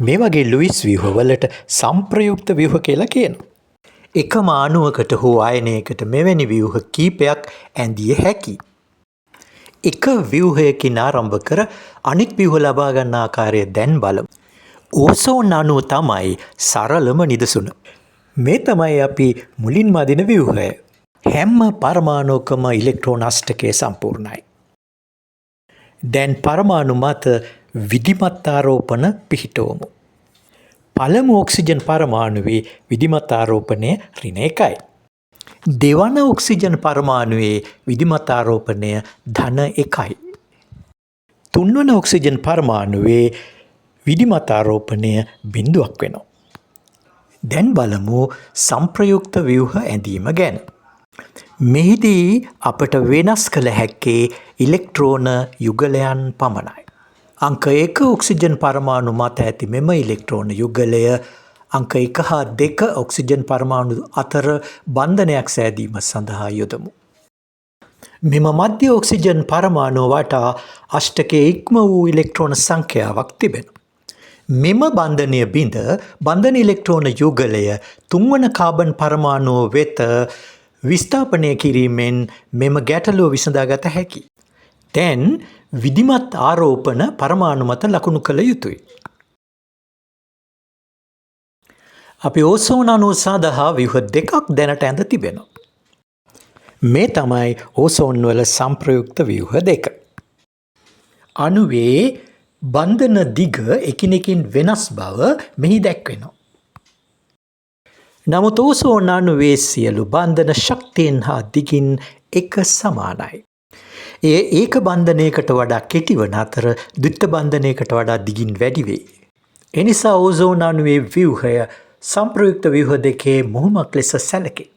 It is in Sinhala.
මේ වගේ ලුයිස් ව්‍යුහවලට සම්ප්‍රයුක්ත ව්‍යුහ කියලා කියනවා. එකම අණුවකට හෝ අයනයකට මෙවැනි ව්‍යුහ කීපයක් ඇඳිය හැකියි. එක ව්‍යුහයකින් ආරම්භ කර අනිත් ව්‍යුහ ලබා ගන්න ආකාරය දැන් බලමු. ඕසෝන් අණුව තමයි සරලම නිදසුන. මේ තමයි අපි මුලින්ම අදින ව්‍යුහය. හැම පරමාණුවකම ඉලෙක්ට්‍රෝන අෂ්ටකය සම්පූර්ණයි. දැන් පරමාණු මත විධිමත් ආරෝපණ පිහිටුවමු. පළමු ඔක්සිජන් පරමාණුවේ විධිමත් ආරෝපණය ඍණ 1යි. දෙවන ඔක්සිජන් පරමාණුවේ විධිමත් ආරෝපණය ධන 1යි. තුන්වන ඔක්සිජන් පරමාණුවේ විධිමත් ආරෝපණය බිංදුවක් වෙනවා. දැන් බලමු සම්ප්‍රයුක්ත ව්‍යුහ ඇඳීම ගැන. මෙහිදී අපට වෙනස් කළ හැක්කේ ඉලෙක්ට්‍රෝන යුගලයන් පමණයි. අංක 1 ඔක්සිජන් පරමාණු මත ඇති මෙම ඉලෙක්ට්‍රෝන යුගලය අංක 1 හා 2 ඔක්සිජන් පරමාණු අතර බන්ධනයක් සෑදීම සඳහා යොදමු. මෙම මධ්‍ය ඔක්සිජන් පරමාණුව වටා අෂ්ටකයේ ඉක්ම වූ ඉලෙක්ට්‍රෝන සංඛ්‍යාවක් තිබෙනවා. මෙම බන්ධනය බිඳ බන්ධන ඉලෙක්ට්‍රෝන යුගලය තුන්වන කාබන් පරමාණුව වෙත විස්ථාපනය කිරීමෙන් මෙම ගැටලුව විසඳාගත හැකියි. දැන් විධිමත් ආරෝපණ පරමාණු මත ලකුණු කළ යුතුයි. අපි ඕසෝන අණුව සඳහා ව්‍යුහ දෙකක් දැනට ඇඳ තිබෙනවා. මේ තමයි ඕසෝන් වල සම්ප්‍රයුක්ත ව්‍යුහ දෙක. අණුවේ බන්ධන දිග එකිනෙකින් වෙනස් බව මෙහි දැක්වෙනවා. නමුත් ඕසෝන් අණුවේ සියලු බන්ධන ශක්තියෙන් හා දිගින් එක සමානයි. එය ඒක බන්ධනයකට වඩා කෙටි වන අතර ද්විත්ව බන්ධනයකට වඩා දිගින් වැඩි වේ. එනිසා ඕසෝන් අණුවේ ව්‍යුහය සම්ප්‍රයුක්ත ව්‍යුහ දෙකේ මුහුමක් ලෙස සැලකේ.